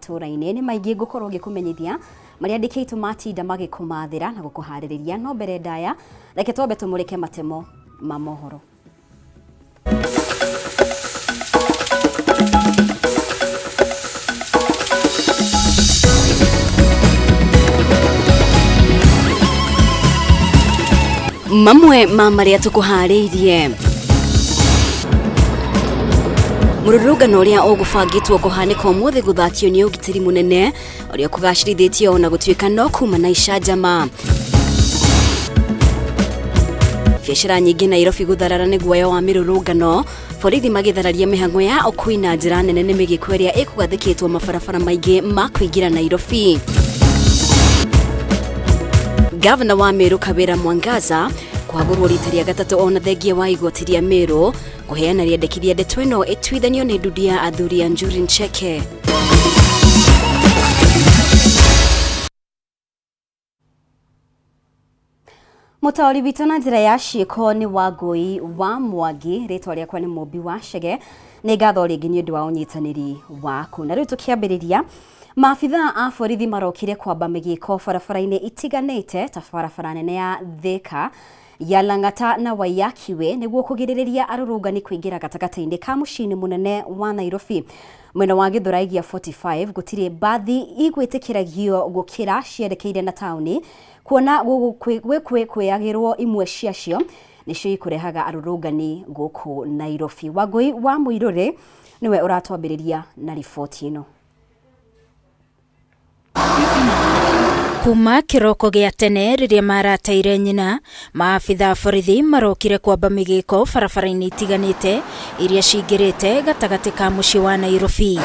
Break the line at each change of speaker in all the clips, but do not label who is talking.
matũra-inĩ. Nĩ maingĩ ngũkorwo ngĩkũmenyithia marĩa andĩki aitũ matinda magĩkũmathĩra na gũkũharĩrĩria, no mbere ndaya reke twambe tũmũrĩke matemo ma mohoro. Mamwe ma marĩa tũkũharĩirie: mũrũrũngano ũrĩa ũgũbangĩtwo kũhanĩka ũmũthĩ gũthatio nĩ ũgitĩri mũnene ũrĩa ũkũgacĩrithĩtio ona gũtuĩka no kuma na icanjama. Biacara nyingĩ Nairobi gũtharara nĩ guoya wa mĩrũrũngano. Borithi magĩthararia mĩhang'o ya ũkui na njĩra nene nĩ mĩgĩko ĩrĩa ĩkũgathĩkĩtwo mabarabara maingĩ ma kũingĩra Nairobi. Gavana wa Meru Kawira Mwangaza kũhagũrwo rita rĩa gatatũ ona thengia wa igoti rĩa Meru kũheana rĩendekithia ndeto ĩno ĩtuithanio nĩ ndundu ya athuri ya Njuri Ncheke. Mũtaũri witũ na njĩra ya ciĩko nĩ Wangũi wa Mwangi, rĩtwa rĩakwa nĩ Mũmbi wa Chege. Nĩ ngatho rĩngĩ nĩ ũndũ wa ũnyitanĩri waku. Na rĩu tũkĩambĩrĩria, maabithaa a borithi marokire kwamba mĩgĩko barabara-inĩ itiganĩte ta barabara nene ya Thika, ya Lang'ata na Waiyaki Way nĩguo kũgirĩrĩria arũrũngani kũingĩra gatagatĩ-inĩ ka mũciĩ-inĩ mũnene wa Nairobi. Mwena wa Gĩthũrai gĩa 45 gũtirĩ mbathi igwĩtĩkĩragio gũkĩra cierekeire na taũni kuona gwĩkwĩagĩrwo imwe ciacio nĩcio ikũrehaga arũrũngani gũkũ Nairobi. Wangũi wa Mũirũrĩ nĩwe ũratwambĩrĩria na riboti ĩno.
Kuma kĩroko gĩa tene rĩrĩa marateire nyina, maabitha a borithi marokire kwamba mĩgĩko barabara-inĩ itiganĩte iria cingĩrĩte gatagatĩ ka mũciĩ wa Nairobi.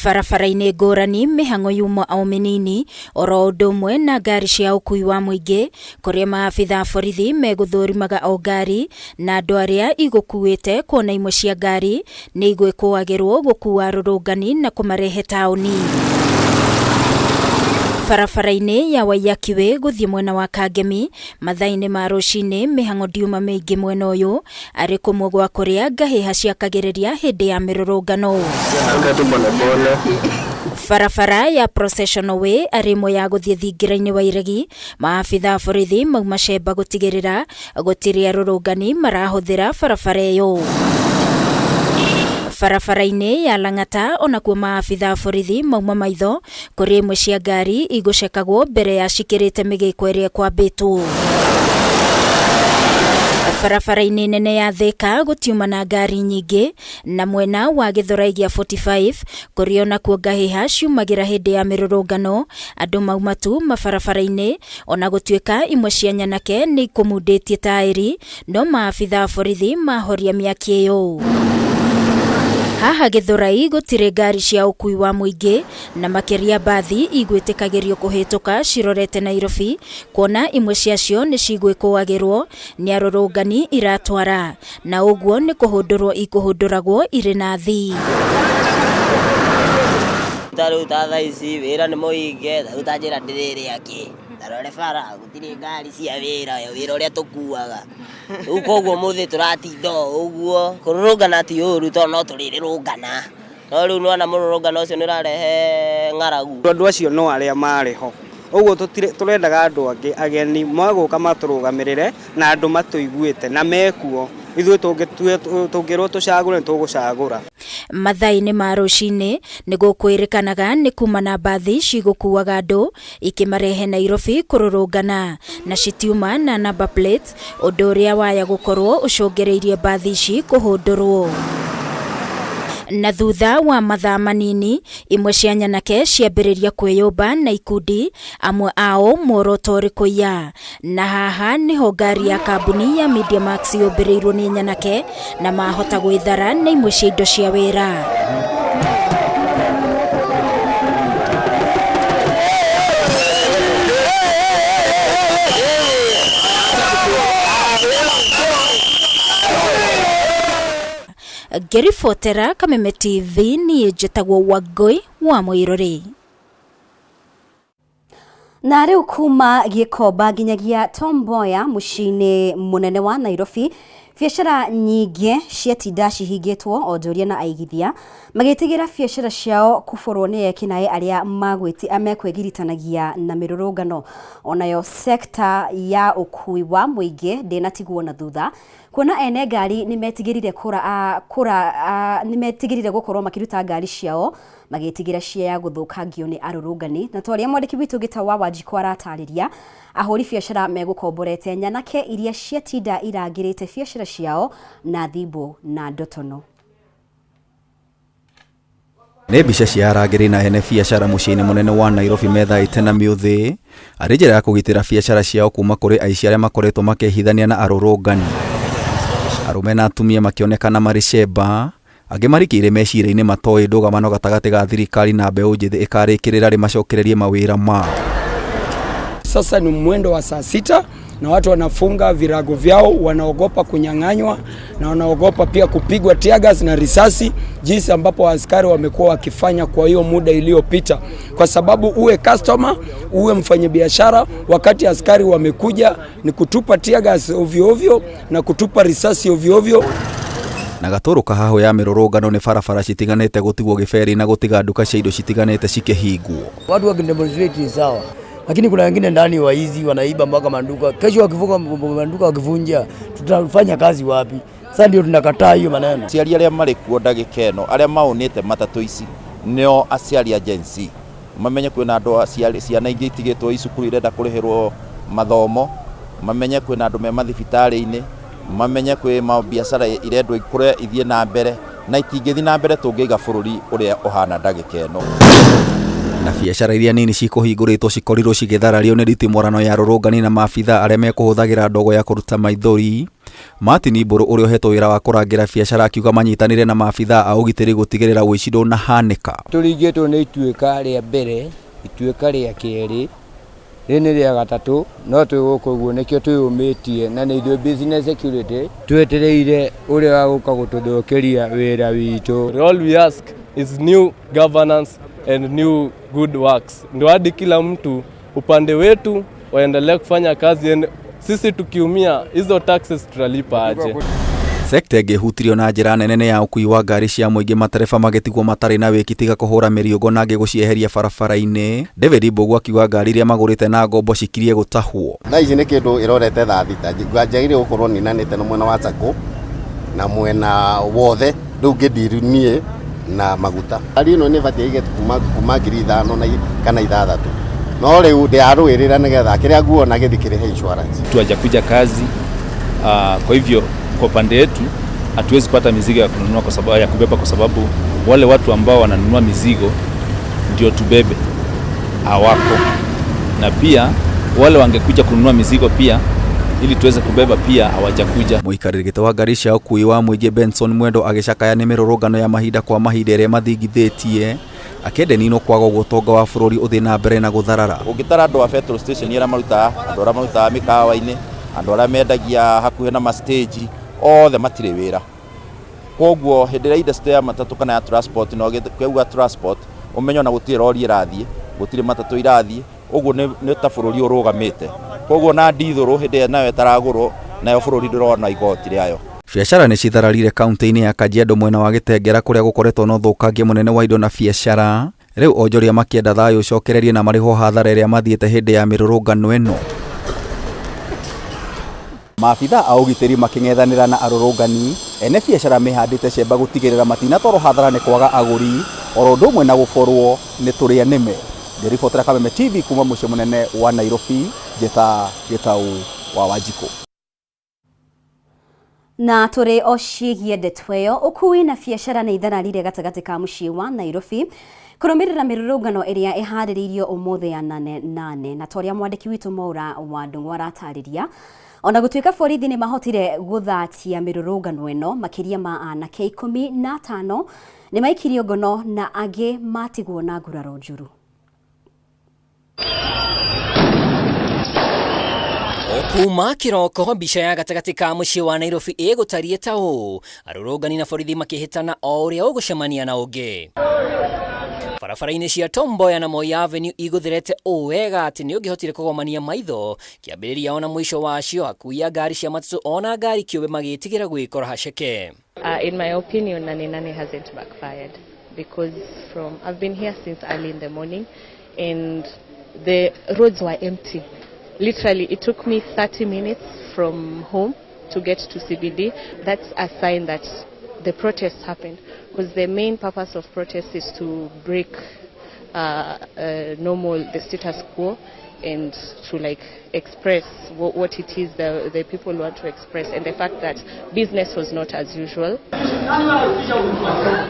Barabara-inĩ ngũrani mĩhang'o yuma o mĩnini oro ũndũ ũmwe na ngari cia ũkui wa mũingĩ kũrĩa maabitha a borithi megũthũrimaga o ngari na andũ arĩa igũkuĩte kuona imwe cia ngari nĩ igwĩkũagĩrwo gũkuua arũrũngani na kũmarehe taũni. Barabara-inĩ ya Waiyaki Way gũthiĩ mwena wa Kangemi, mathaa-inĩ ma rũcinĩ mĩhang'o ndiuma mĩingĩ mwena ũyũ, arĩ kũmwe gwa kũrĩa ngahĩha ciakagĩrĩria hĩndĩ ya mĩrũrũngano. Barabara ya Processional Way arĩ ĩmwe ya gũthiĩ thingira-inĩ wa iregi, maabitha a borithi mauma cemba gũtigĩrĩra Gũtirĩ arũrũngani marahũthĩra barabara ĩyo. Barabara-inĩ ya Lang'ata onakuo maabitha a borithi mauma maitho kũrĩ imwe cia ngari igũcekagwo mbere ya cikĩrĩte mĩgĩko ĩrĩa ĩkwambĩtwo. Barabara-inĩ nene ya Thika gũtiuma na ngari nyingĩ na mwena wa Gĩthũrai gĩa 45 kũrĩa onakuo ngahĩha ciumagĩra hĩndĩ ya mĩrũrũngano andũ mauma tu mabarabara-inĩ Ona gũtuĩka imwe cia nyanake nĩ ikũmundĩtie taĩri, no maabitha a borithi mahoria mĩaki ĩyo. Haha Gĩthũrai gũtirĩ ngari cia ũkui wa mũingĩ na makĩria mbathi igwĩtĩkagĩrio kũhĩtũka cirorete Nairobi kuona imwe ciacio nĩ cigwĩkũagĩrwo nĩ arũrũngani iratwara na ũguo nĩ kũhũndũrwo ikũhũndũragwo irĩ na thii.
Ta rĩu ta thaa ici wĩra nĩ mũhinge, ta rĩu ta njĩra ndĩrĩrĩa kĩ, ta rore bara gũtirĩ ngari cia wĩra, wĩra ũrĩa tũkuaga. Rĩu koguo ũmũthĩ tũratinda o ũguo, kũrũrũngana ti ũru tondũ no tũrĩrũrũngana, no rĩu nĩwona mũrũrũngano ũcio nĩ ũrarehe ng'aragu.
Andũ acio no arĩa marĩ ho, ũguo tũrendaga andũ angĩ ageni magũka matũrũgamĩrĩre na andũ matũiguĩte na mekuo, ithuĩ tũngĩrwo tũcagũre nĩ tũgũcagũra.
Mathaa-inĩ ma rũcinĩ nĩ gũkwĩrĩkanaga nĩ kuma na mbathi cigũkuaga andũ ikĩmarehe Nairobi kũrũrũngana na citiuma na number plates ũndũ ũrĩa waya gũkorwo ũcũngĩrĩirie mbathi ici kũhũndũrwo. Na thutha wa mathaa manini imwe cia nyanake ciambĩrĩria kwĩyũmba na ikundi amwe ao muoroto ũrĩ kũiya. Na haha nĩho ngari ya kambuni ya Media Max yũmbĩrĩirwo nĩ nyanake na mahota gwĩthara na imwe cia indo cia wĩra. Ngĩribotera Kameme TV niĩ njĩtagwo Wangũi wa Mũirũrĩ.
Na rĩu kuma Gĩkomba nginyagia Tom Mboya mũciĩ-inĩ mũnene wa Nairobi, Biacara nyingĩ ciatinda cihingĩtwo onjoria na aigithia magĩtigĩra biacara ciao kũborwo nĩ ekinaĩ arĩa mekwĩgiritanagia na mĩrũrũngano. Onayo sekta ya ũkui wa mũingĩ ndĩnatigwo na thutha kuona ene ngari nĩmetigĩrire nĩmetigĩrire gũkorwo makĩruta ngari ciao magĩtigĩra cia gũthũkangio nĩ arũrũngani. Na twarĩa mwandĩki witũ Gĩtau wa Wanjikũ aratarĩria ahũri biacara megũkomborete nyanake iria ciatinda irangĩrĩte biacara ciao na thimbo na ndotono.
Nĩ mbica cia arangĩri na ene biacara mũciĩ-inĩ mũnene wa Nairobi methaĩte na mĩũthĩ arĩ njĩra ya kũgitĩra biacara ciao kuma kũrĩ aici arĩa makoretwo makĩhithania na arũrũngani. Arũme na atumia makĩonekana marĩ cemba, angĩ marikĩire meciria-inĩ matoĩ ndũgamano gatagatĩ ga thirikari na mbeũ njĩthĩ ĩkarĩkĩrĩra rĩ macokererie mawĩra mao.
Sasa ni mwendo wa saa 6 na watu wanafunga virago vyao, wanaogopa kunyang'anywa na wanaogopa pia kupigwa tear gas na risasi, jinsi ambapo askari wamekuwa wakifanya kwa hiyo muda iliyopita. Kwa sababu uwe customer, uwe mfanyabiashara, wakati askari wamekuja ni kutupa tear gas ovyo ovyo na kutupa risasi ovyo ovyo.
Na gatũrũ kahahũ ya mĩrũrũngano nĩ barabara citiganĩte gũtigwo gĩberi na gũtiga nduka cia indo citiganĩte cikĩhingwo.
Watu wakidemonstrate ni sawa, lakini kuna wengine ndani waizi wanaiba mpaka manduka. Kesho wakivuka manduka wakivunja, tutafanya kazi wapi? Sasa ndio tunakataa hiyo maneno.
Aciari arĩa marĩ kuo ndagĩka ĩno arĩa maũnĩte matatũ ici nĩo aciari a Gen Z, mamenye kwĩna andũ aciari ciana ingĩ itigĩtwo icukuru irenda kũrĩhĩrwo mathomo, mamenye kwĩna andũ me mathibitarĩ-inĩ, mamenye kwĩ mabiacara irendwo ikũre ithiĩ na mbere na itingĩthiĩ na mbere tũngĩiga bũrũri ũrĩa ũhana ndagĩka ĩno.
Na biacara iria nini cikũhingũrĩtwo cikorirwo cigĩtharario nĩ nditimũrano ya arũrũngani na maabitha arĩa mekũhũthagĩra ndogo ya kũruta maithori. Martin Mbũrũ ũrĩa ũhetwo wĩra wa kũrangĩra biacara akiuga manyitanĩre na maabitha a ũgitĩri gũtigĩrĩra ũici ndũnahanĩka.
Tũringĩtwo nĩ ituĩka rĩa mbere, ituĩka rĩa kerĩ, rĩrĩ nĩ rĩa gatatũ, no twĩ gũkũ ũguo nĩkĩo twĩyũmĩtie na nĩ ithuĩ business security twetereire ũrĩa wa gũka gũtũthũkĩria wĩra witũ.
All we ask is new governance and new good works. Ndio hadi kila mtu upande wetu waendelee kufanya kazi, sisi tukiumia hizo taxes tutalipa aje?
Sekta ĩngĩ na njĩra nene nĩ ya ũkui wa ngari cia mũingĩ, matereba magĩtigwo matarĩ na wĩki tiga kũhũra mĩriũngo na angĩ gũcieheria barabara-inĩ. David Mbũgũ akiuga ngari iria magũrĩte na ngombo cikirie gũtahwo.
Thaa ici nĩ kĩndũ ĩrorete thaa 6 njagĩrĩire gũkorwo ninanĩte na mwena wa Sacco na mwena wothe rĩu ngĩndiru niĩ na maguta. Ngari ĩno nĩ ĩbatiĩ ĩige kuma 5,000 kana 6,000, no rĩu ndĩrarũĩrĩra nĩgetha kĩrĩa nguona gĩthiĩ kĩrĩhe insurance.
Mtu hajakuja kazi, kwa hivyo kwa upande wetu hatuwezi kupata mizigo ya kununua kwa sababu ya kubeba, kwa sababu wale watu ambao wananunua mizigo ndio tubebe hawako, na pia wale wangekuja kununua mizigo pia ili tuweze kubeba pia hawajakuja.
Mũikarĩri gĩtĩ wa ngari cia ũkui wa mũingĩ Benson Mwendo agĩcakaya nĩ mĩrũrũngano ya mahinda kwa mahinda ĩrĩa mathingithĩtie, akĩenda nino kwaga ũguo ũtonga wa bũrũri ũthiĩ na mbere na gũtharara.
Ũngĩtara andũ a petrol station arĩa marutaga, andũ arĩa marutaga mĩkawa-inĩ, andũ arĩa mendagia hakuhĩ na ma-stage, othe matirĩ wĩra. Koguo hĩndĩ ĩrĩa industry ya matatũ kana ya transport no gĩkauga transport, ũmenye ona gũtirĩ rori ĩrathiĩ, gũtirĩ matatũ irathiĩ, ũguo nĩ ta bũrũri ũrũgamĩte. Koguo na ndithũrũ hĩndĩ ĩrĩa nayo ĩtaragũrwo, nayo bũrũri ndũrona igoti rĩayo.
Biacara nĩ cithararire kaunti-inĩ ya Kajiado mwena wa Gĩtengera kũrĩa gũkoretwo na ũthũkangia mũnene wa indo na biacara. Rĩu onjoria makĩenda thayũ ũcokererie na marĩhwo hathara ĩrĩa mathiĩte hĩndĩ ya mĩrũrũngano ĩno. Maabitha a ũgitĩri makĩng'ethanĩra na arũrũngani, ene biacara mehandĩte cemba gũtigĩrĩra matinatwarwo hathara nĩ kwaga agũri, oro ũndũ ũmwe na gũborwo nĩ tũrĩa nĩme. Ngĩribotera Kameme TV kuma mũciĩ mũnene wa Nairobi, Njĩta Gĩtau wa Wanjikũ.
Na tũrĩ o ciĩgiĩ ndeto ĩyo, ũkui na biacara nĩ ithararire gatagatĩ ka mũciĩ wa Nairobi kũrũmĩrĩra mĩrũrũngano ĩrĩa ĩharĩrĩirio ũmũthĩ ya 8:08 na ta ũrĩa mwandĩki witũ Mwaura wa Ndung'u aratarĩria, ona gũtuĩka borithi nĩ mahotire gũthatia mĩrũrũngano ĩno, makĩria ma anake 15 nĩ maikirio ngono na angĩ matigwo na nguraro njũru.
Kuma kiroko mbica ya gatagatĩ ka mũciĩ wa Nairobi ĩgũtariĩ ta ũũ, arũrũngani na borithi makĩhĩtana o ũrĩa ũgũcemania na ũngĩ. Barabara-inĩ cia Tom Mboya na Moi Avenue igũtherete ũũ wega atĩ nĩ ũngĩhotire kũgomania maitho kĩambĩrĩria ona mũico wacio, akui a ngari cia matatũ ona ngari kĩũmbe magĩtigĩra gwĩkora haceke.
In my opinion, Nane Nane hasn't backfired because from I've been here since early in the morning and the roads were empty. Literally, it took me 30 minutes from home to get to CBD. That's a sign that the protests happened, because the main purpose of protest is to break normal, the status quo, and to like express what it is the people want to express, and the fact that business was not as usual.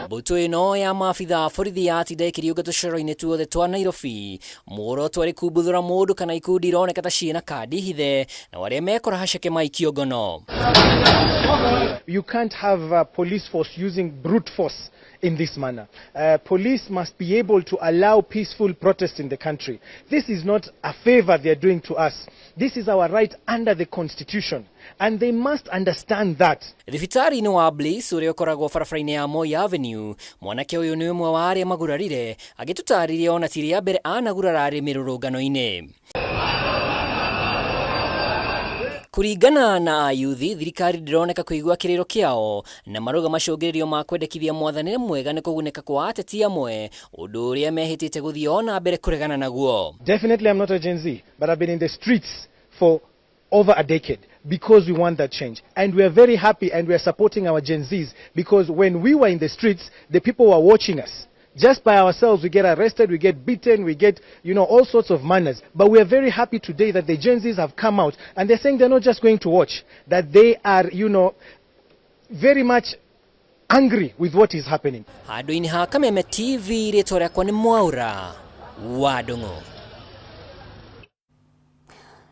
Mbũtũ ĩno ya maabitha a borithi yatinda ĩkĩriũnga tũcoro-inĩ tuothe twa Nairobi, muoroto arĩ kumbuthũra mũndũ kana ikundi ironeka ta ciĩna kandi hithe na arĩa mekora haceke maikio ngono.
You can't have a police force using brute force in this manner. Police must be able to allow peaceful protest in the country. This is not a favor they are doing to us. This is our right under the Constitution, and they must understand that.
Thibitarĩ-inĩ wa Bliss ũrĩa ũkoragwo barabara-inĩ ya Moi Avenue, mwanake ũyũ nĩ ũmwe wa arĩa magurarire, agĩtũtarĩria ona ti rĩa mbere anagurara arĩ mĩrũrũngano-inĩ. Kũringana na ayuthi, thirikari ndĩroneka kũigua kĩrĩro kĩao na marauga macũngĩrĩrio ma kwendekithia mwathanĩre mwega nĩ kũgunĩka kwa ateti amwe, ũndũ ũrĩa mehĩtĩte gũthiĩ ona mbere kũregana naguo.
Definitely I'm not a Gen Z, but I've been in the streets for over a decade because we want that change. And we are very happy and we are supporting our Gen Zs because when we were in the streets, the people were watching us. Just by ourselves, we get arrested, we get beaten, we get, all sorts of manners. But we are very happy today that the Gen Zs have come out and they're saying they're not just going to watch, that they are, very much angry with what is happening.
Handũ-inĩ ha Kameme TV, rĩtwa rĩakwa nĩ Mwaura wa Ndung'u.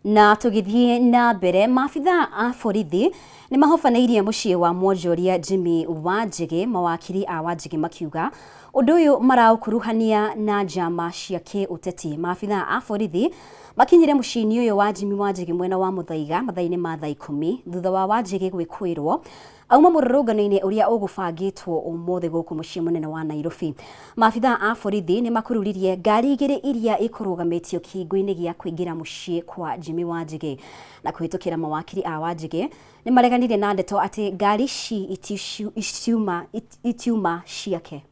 Na tũgĩthiĩ na mbere, maabitha a borithi nĩ mahobanĩirie mũciĩ wa mwonjoria Jimmy Wanjigi, mawakiri a Wanjigi makiuga ũndũ ũyũ maraũkuruhania na njama cia kĩũteti. Maabitha a borithi makinyire mũciĩ-inĩ ũyũ wa Jimmy Wanjigi mwena wa Muthaiga mathaa-inĩ ma thaa 10 thutha wa Wanjigi gwĩkũĩrwo auma mũrũrũngano-inĩ ũrĩa ũgũbangĩtwo ũmũthĩ gũkũ mũciĩ mũnene wa Nairobi. Maabitha a borithi nĩ makururirie ngari igĩrĩ iria ikũrũgamĩtio kĩhingo-inĩ gĩa kũingĩra mũciĩ kwa Jimmy Wanjigi, na kũhĩtũkĩra mawakiri a Wanjigi nĩ mareganire na ndeto atĩ ngari ici itiuma ciake.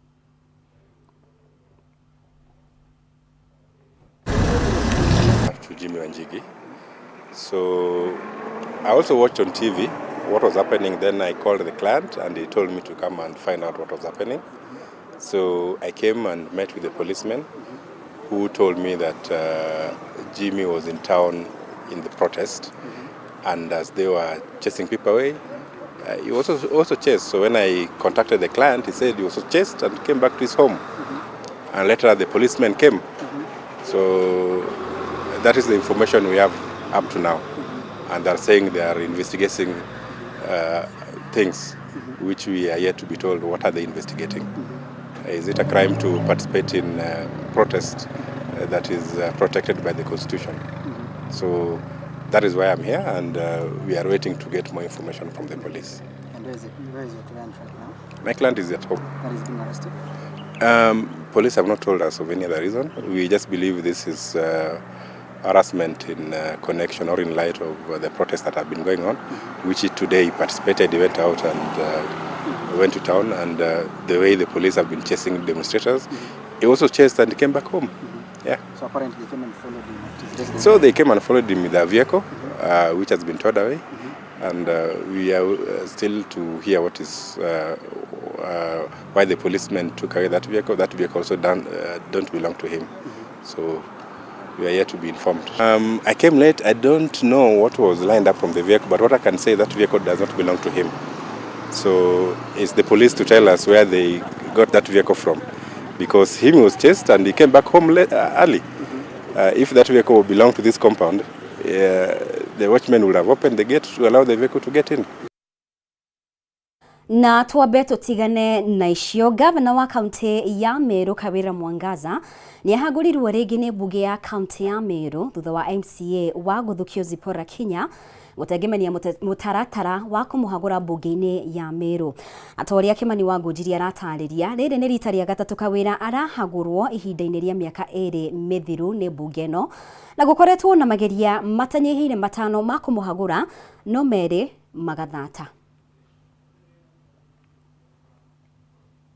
To Jimmy Wanjigi. So I also watched on TV what was happening. Then I called the client and he told me to come and find out what was happening. So I came and met with the policeman who told me that Jimmy was in town in the protest, and as they were chasing people away, he was also chased. So when I contacted the client, he said he was also chased and came back to his home. And later the policeman came. So that is the information we have up to now. And they're saying they are investigating things which we are yet to be told what are they investigating. Is it a crime to participate in protest that is protected by the Constitution? So that is why I'm here, and we are waiting to get more information from the police.
And where is your client right now?
My client is at home.
That is being arrested?
Police have not told us of any other reason. We just believe this is harassment in connection or in light of the protests that have been going on, which he today participated. He went out and went to town, and the way the police have been chasing demonstrators, he also chased and came back home. Yeah.
So apparently they came and followed him.
So they came and followed him with a vehicle, which has been towed away, and we are still to hear what is why the policemen took away that vehicle. That vehicle also don't belong to him. So we are yet to be informed. I came late. I don't know what was lined up from the vehicle, but what I can say, that vehicle does not belong to him. So it's the police to tell us where they got that vehicle from, because him was chased and he came back home early. If that vehicle belonged to this compound, the watchman would have opened the gate to allow the vehicle to get in.
Na twambe tũtigane na icio. Gavana wa kaunti ya Meru Kawira Mwangaza nĩ ahagũrirwo rĩngĩ nĩ mbunge ya kaunti ya Meru thutha wa MCA wa Gũthukio Zipporah Kinya gũtengemania mũtaratara wa kũmũhagũra mbunge-inĩ ya Meru. Ata ũrĩa Kĩmani wa Ngũnjiri aratarĩria, rĩrĩ nĩ rita rĩa gatatũ Kawira arahagũrwo ihinda-inĩ rĩa mĩaka ĩrĩ mĩthiru nĩ mbunge ĩno, na gũkoretwo na mageria matanyihĩire matano ma kũmũhagũra no merĩ magathata.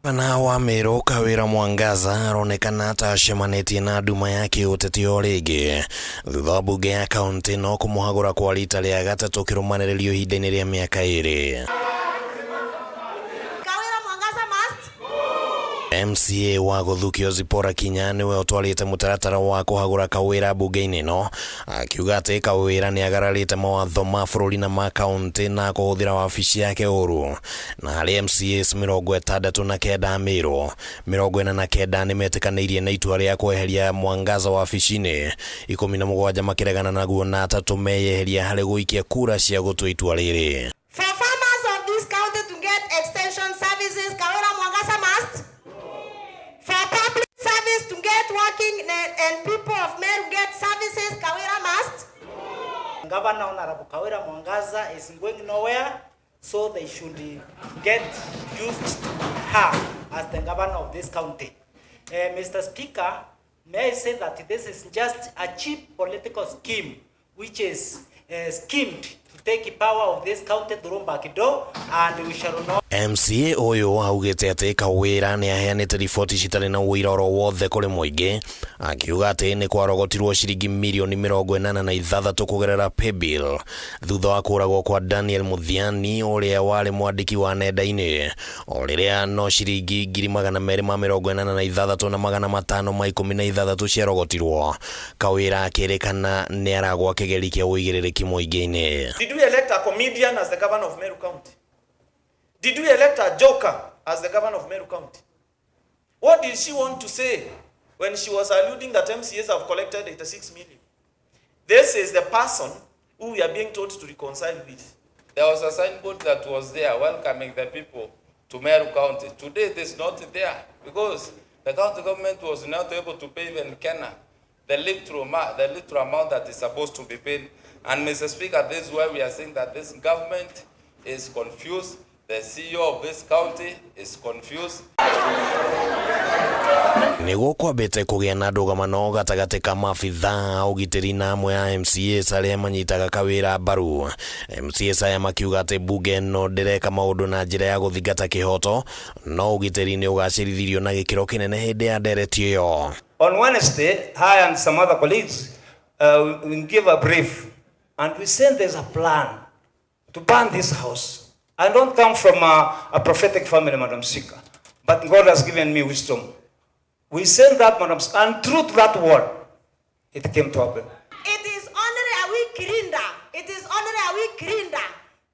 Gavana wa Meru Kawira Mwangaza aronekana ta acemanĩtie na nduma ya kĩũteti o rĩngĩ thutha wa mbunge ya kaunti no kũmũhagũra kwa rita rĩa gatatũ kĩrũmanĩrĩrio ihinda-inĩ rĩa mĩaka ĩrĩ. MCA wa Gũthukio Zipporah Kinya nĩwe ũtwarĩte mũtaratara wa kũhagũra Kawira mbunge-inĩ ĩno, akiuga atĩ Kawira nĩ agararĩte mawatho ma bũrũri na ma kaunti na kũhũthĩra wabici yake ũru. Na harĩ MCAs 69 a Meru, 49 nĩ metĩkanĩirie na itua rĩa kweheria Mwangaza wabici-inĩ, 17 makĩregana naguo na atatũ meyeheria harĩ gũikia kura cia gũtua itua rĩrĩ.
For farmers of this county to get extension services, Kawira Mwangaza must. For public service to get working and people of Meru get services, Kawira must.
Governor Honorable Kawira Mwangaza is going nowhere, so they should get used to her as the governor of this county. Mr. Speaker, may I say that this is just a cheap political scheme which is schemed to take power of this county through back door, and we shall not.
MCA ũyũ augĩte atĩ Kawira nĩ aheanĩte riboti citarĩ na ũira oro wothe kũrĩ mũingĩ, akiuga atĩ nĩ kwarogotirwo ciringi mirioni 86 kũgerera paybill thutha wa kũragwo kwa Daniel Muthiani ũrĩa warĩ mwandĩki wa nenda-inĩ, o rĩrĩa no ciringi 286,516 ciarogotirwo. Kawira akĩrĩkana nĩ aragwa kĩgeri kĩa ũigĩrĩrĩki mũingĩ-inĩ.
Did we elect a comedian as the governor of Meru County? Did we elect a joker as the governor of Meru County? What did she want to say when she was alluding that MCAs have collected 86 million? This is the person who we are being told to reconcile with.
There was a signboard that was there welcoming the people to Meru County. Today it is not there because the county government was not able to pay even Kenya the little amount that is supposed to be paid. And Mr. Speaker, this is why we are saying that this government is confused. The CEO of this county is confused.
Nĩguo kwambĩte kũgĩa na ndũgamano gatagatĩ ka maabithaa a ũgitĩri na amwe a MCAs arĩa manyitaga Kawira mbaru. MCAs aya makiuga atĩ mbunge ĩno ndĩreka maũndũ na njĩra ya gũthingata kĩhoto, no ũgitĩri nĩ ũgacĩrithirio na gĩkĩro kĩnene hĩndĩ ya ndereti ĩyo.
On Wednesday, I and some other colleagues we give a brief, and we said there's a plan to burn this house. I don't come from a prophetic family, Madam Speaker, but God has given me wisdom. We sent that, Madam Speaker, and through that word, it came to happen.
It is only a weak leader, it is only a weak leader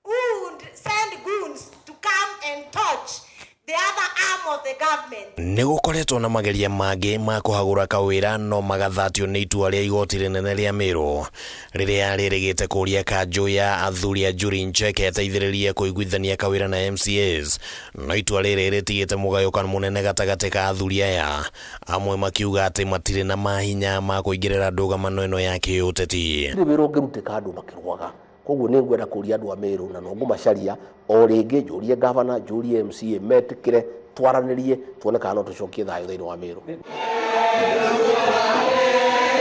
who would send goons to come and touch the other arm of the government.
Nĩ gũkoretwo na mageria mangĩ ma kũhagũra Kawira no magathatio nĩ itua rĩa igoti rĩnene rĩa Meru rĩrĩa rĩrĩgĩte kũria kanjũ ya athuri a Njuri Ncheke ĩteithĩrĩrie kũiguithania Kawira na MCAs, no itua rĩrĩ rĩtigĩte mũgayũkano mũnene gatagatĩ ka athuri aya, amwe makiuga atĩ matirĩ na mahinya ma kũingĩrĩra ndũgamano ĩno ya kĩũteti.
Nĩ wĩra ũngĩrutĩka andũ makĩrũaga, koguo nĩ ngwenda kũria andũ a Meru na no ngũmacaria o rĩngĩ, njũrie gavana, njũrie MCA metĩkĩre twaranĩrie tuone kana no tũcokie thayũ thĩinĩ wa Meru.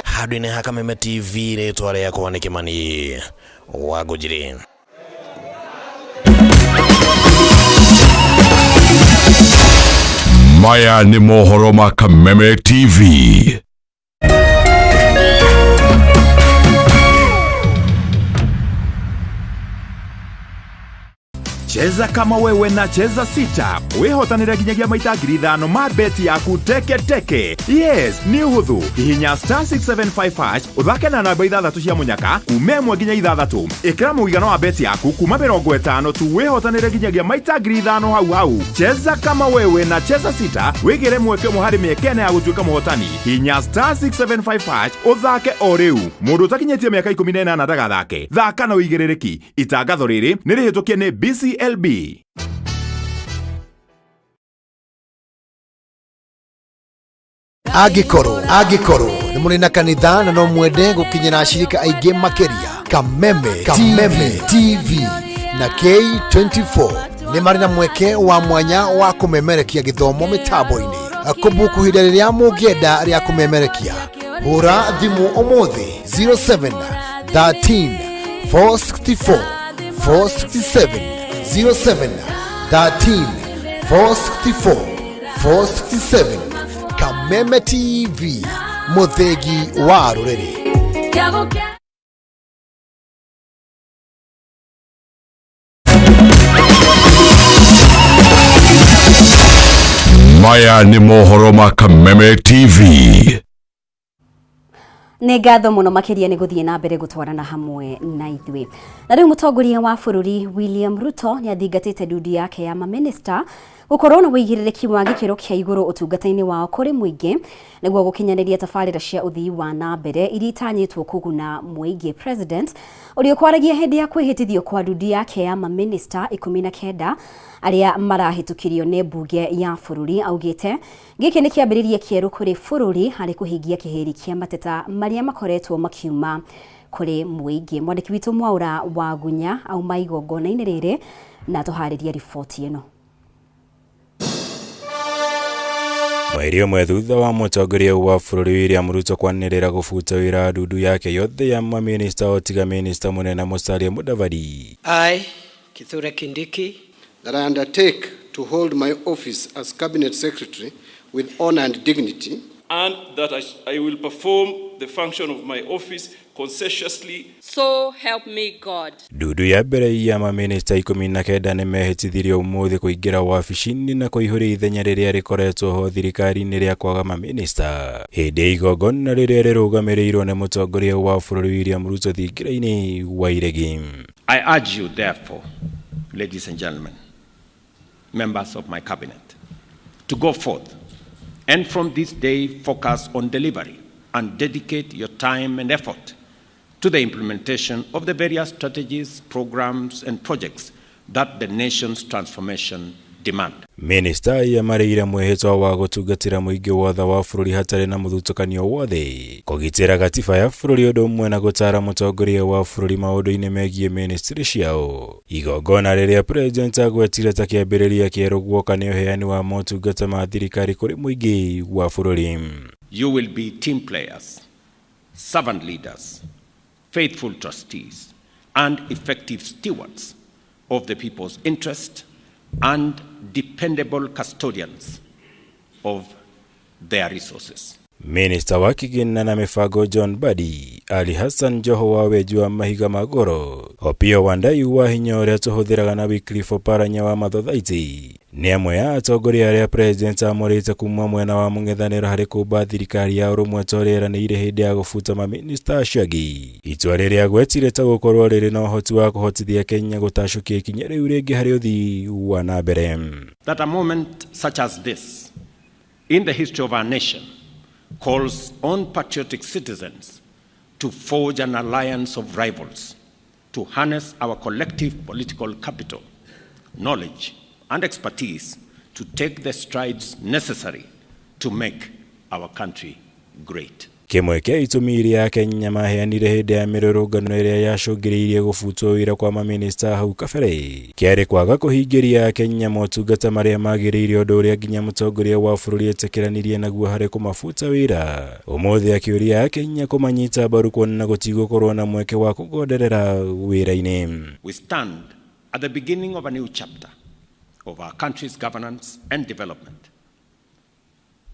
Handũ-inĩ ha Kameme TV, rĩtwa rĩakwa nĩ Kĩmani wa Ngũnjiri.
Maya nĩ mohoro ma Kameme TV.
Cheza kama wewe na Cheza Sita wihotanire nginyagia maita 5,000 ma beti yaku teke teke. Yes, nĩ ũhũthũ. Hihinya star 675 hash ũthake na namba ithathatũ cia mũnyaka kuma 1 nginya 6. Ĩkĩra mũigana wa beti yaku kuma 50 tu wihotanire nginyagia maita 5,000 hau hau. Cheza kama wewe na Cheza Sita wĩgĩre mweke ũmwe harĩ mĩeke ĩna ya gũtuĩka mũhotani. Hihinya star 675 hash ũthake o rĩu. Mũndũ ũtakinyĩtie mĩaka 18 ndagathake. Thaka na ũigĩrĩrĩki. Itangatho rĩrĩ nĩ rĩhĩtũkie nĩ BCLB.
Angĩkorwo angĩkorwo nĩ mũrĩ na kanitha na no mwende gũkinyĩra ashirika aingĩ makĩria, Kameme Kameme TV na K24 nĩ marĩ na mweke wa mwanya wa kũmemerekia gĩthomo mĩtambo-inĩ. Kũbuku ihinda rĩrĩa mũngĩenda rĩa kũmemerekia, hũra thimũ ũmũthĩ 07 13 464 467, 07 13 464 467. Kameme TV, mũthĩgi wa rũrĩrĩ.
Maya nĩ mohoro ma Kameme TV.
Nĩ ngatho mũno makĩria nĩ gũthiĩ na mbere gũtwarana hamwe na ithuĩ. Na rĩu mũtongoria wa bũrũri William Ruto nĩ athingatĩte ndundu yake ya mamĩnĩsta gũkorwo na ũigĩrĩrĩki wa gĩkĩro kĩa igũrũ ũtungata-inĩ wao kũrĩ mũingĩ nĩguo gũkinyanĩria tabarĩra cia ũthii wa na mbere iria itanyĩtwo kũguna mũingĩ. President ũrĩa ũkwaragia hĩndĩ ya kwĩhĩtithio kwa ndundu yake ya mamĩnĩsta 19 arĩa marahĩtũkirio nĩ mbunge ya bũrũri augĩte gĩkĩ nĩ kĩambĩrĩria kĩerũ kũrĩ bũrũri harĩ kũhingia kĩhĩri kĩa mateta marĩa makoretwo makiuma kũrĩ mũingĩ. Mwandĩki witũ Mwaũra wa Gunya auma igongona-inĩ rĩrĩ na tũharĩrie riboti ĩno.
Mweri ũmwe thutha wa mũtongoria wa bũrũri William Ruto kwanĩrĩra gũbuta wĩra ndundu yake yothe ya mamĩnĩsta o tiga mĩnĩsta mũnene Musalia Mudavadi.
I, Kithure Kindiki,
that I undertake to hold my office as Cabinet Secretary with honor and dignity,
and that I will perform the function of my office conscientiously.
So help me God.
Ndundu ya mbere ya mamĩnĩsta 19 nĩ mehĩtithirio ũmũthĩ kũingĩra wabici-inĩ na kũihũria ithenya rĩrĩa rĩkoretwo ho thirikari-inĩ rĩa kwaga mamĩnĩsta hĩndĩ ya igongona rĩrĩa rĩrũgamĩrĩirwo nĩ mũtongoria wa bũrũri William Ruto thingira-inĩ wa Iregi.
I urge you therefore, ladies and gentlemen, members of my cabinet, to go forth and from this day focus on delivery and dedicate your time and effort to the implementation of the various strategies, programs, and projects that the nation's transformation demand.
Minista ya marĩire mwĩhĩtwa wa gũtungatĩra mũingĩ wothe wa bũrũri hatarĩ na mũthutũkanio wothe, kũgitĩra gatiba ya bũrũri ũndũ ũmwe na gũtaara mũtongoria wa bũrũri maũndũ-inĩ megiĩ ministry ciao. Igongona rĩrĩa president agwetire ta kĩambĩrĩria kĩerũ guoka nĩ ũheani wa motungata ma thirikari kũrĩ mũingĩ wa bũrũri.
You will be team players, servant leaders, faithful trustees, and effective stewards of the people's interest and dependable custodians of their resources.
Minista wa kĩgĩna na mĩbango John Mbadi, Ali Hassan Joho wa wenji wa mahiga ma goro, Opiyo Wandayi wa hinya ũrĩa tũhũthĩraga na Wycliffe Oparanya wa Mathothaiti nĩ amwe a atongoria arĩa president amũrĩte kuma mwena wa mũng'ethanĩro harĩ kũmba thirikari ya ũrũmwe ta ũrĩa eranĩire hĩndĩ ya gũbuta mamĩnĩsta acio angĩ. Itua rĩrĩa agwetire ta gũkorwo rĩrĩ na ũhoti wa kũhotithia Kenya gũtacũkia ikinya rĩu rĩngĩ harĩ ũthii wa na mbere.
That a moment such as this in the history of our nation calls on patriotic citizens to forge an alliance of rivals to harness our collective political capital, knowledge, and expertise to take the strides necessary to make our country great.
Kĩmwe kĩa itũmi iria Akenya maheanire hĩndĩ ya mĩrũrũngano ĩrĩa yacũngĩrĩirie gũbutwo wĩra kwa mamĩnĩsta hau kabere kĩarĩ kwaga kũhingĩria Akenya motungata marĩa magĩrĩire, ũndũ ũrĩa nginya mũtongoria wa bũrũri etĩkĩranirie naguo harĩ kũmabuta wĩra. Ũmũthĩ akĩũria Akenya kũmanyita mbaru kuona gũtigũkorwo na mweke wa kũgonderera wĩra-inĩ.
We stand at the beginning of a new chapter of our country's governance and development.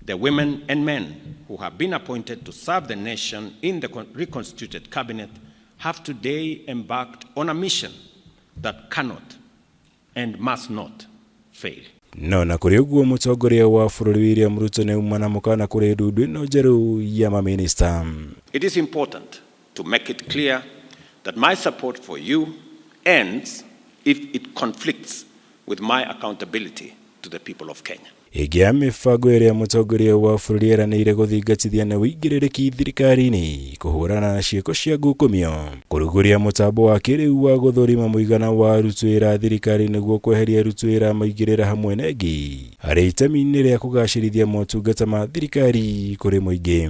The women and men who have been appointed to serve the nation in the reconstituted cabinet have today embarked on a mission that cannot and must not fail.
No na kũrĩ ũguo, mũtongoria wa bũrũri William Ruto nĩ auma na mũkana kũrĩ ndundu ĩno njerũ ya mamĩnĩsta.
It is important to make it clear that my support for you ends if it conflicts with my accountability to the people of Kenya.
Ĩngĩ ya mĩbango ĩrĩa mũtongoria wa bũrũri eranĩire gũthingatithia nĩ ũigĩrĩrĩki thirikari-inĩ kũhũrana na ciĩko cia ngukumio, kũrugũria mũtambo wa kĩrĩu wa gũthũrima mũigana wa aruti wĩra thirikari nĩguo kweheria aruti wĩra maigĩrĩra hamwe na ĩngĩ harĩ itemi-inĩ rĩa kũgacĩrithia motungata ma thirikari kũrĩ mũingĩ.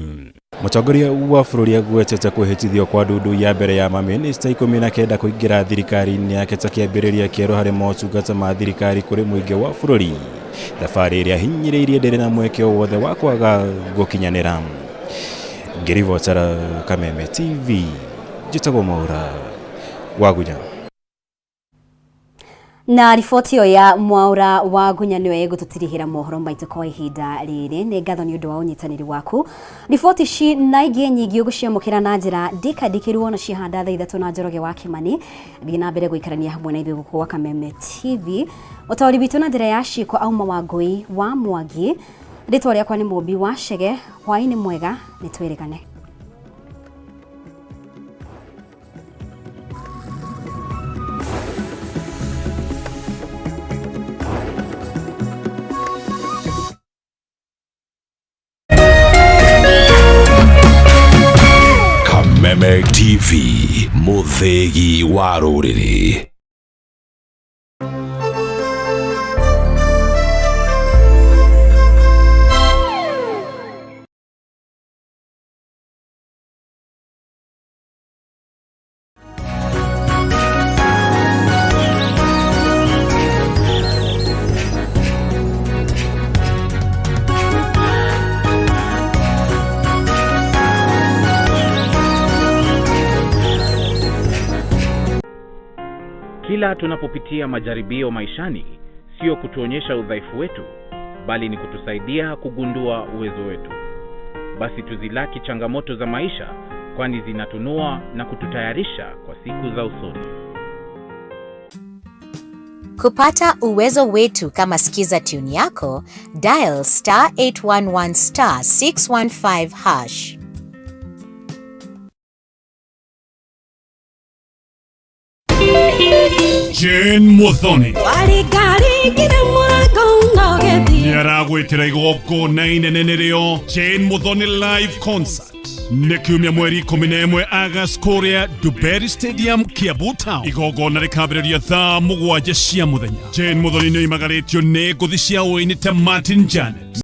Mũtongoria wa bũrũri agwetete kwĩhĩtithio kwa ndundu ya mbere ya mamĩnĩsta 19 kũingĩra thirikari-inĩ yake ta kĩambĩrĩria kĩerũ harĩ motungata ma thirikari kũrĩ mũingĩ wa bũrũri, thabarĩ ĩrĩa hinyĩrĩirie ndĩrĩ na mweke o wothe wa kwaga gũkinyanĩra. Ngĩribotera Kameme TV, njĩtagwo Mwaura Wagunya.
Na riboti ĩyo ya Mwaura wa Gunya nĩyo ĩgũtũtirihĩra mohoro maitũ kwa ihinda rĩrĩ. Nĩ ngatho nĩ ũndũ wa ũnyitanĩri waku. Riboti ici na ingĩ nyingĩ ũgũciamũkĩra na njĩra ndikandikĩru ona ciahanda thaa 3 na Njoroge wa Kĩmani. Thiĩ na mbere gũikarania hamwe na ithuĩ gũkũ gwa Kameme TV. Ũtaũri witũ na njĩra ya ciĩko auma Wangũi wa Mwangi. Rĩtwa rĩakwa nĩ Mũmbi wa Chege. Hwaĩ-inĩ mwega, nĩ twĩrĩgane.
Kameme TV, mũthĩgi wa rũrĩrĩ.
Kila tunapopitia majaribio maishani, sio kutuonyesha udhaifu wetu, bali ni kutusaidia kugundua uwezo wetu. Basi tuzilaki changamoto za maisha, kwani zinatunua na kututayarisha kwa siku za usoni.
Kupata uwezo wetu kama Skiza tune yako, dial star 811 star 615 hash.
Jane Muthoni nĩaragwĩtĩra igongona inene nĩrĩo Jane Muthoni live concert nĩ kiumia mweri 11 August kũrĩa Dubery Stadium, Kiambu Town. Igongona rĩkambĩrĩria thaa 7 cia mũthenya. Jane Muthoni nĩoimagarĩtio nĩ ngũthi cia ũini ta Martin Janet.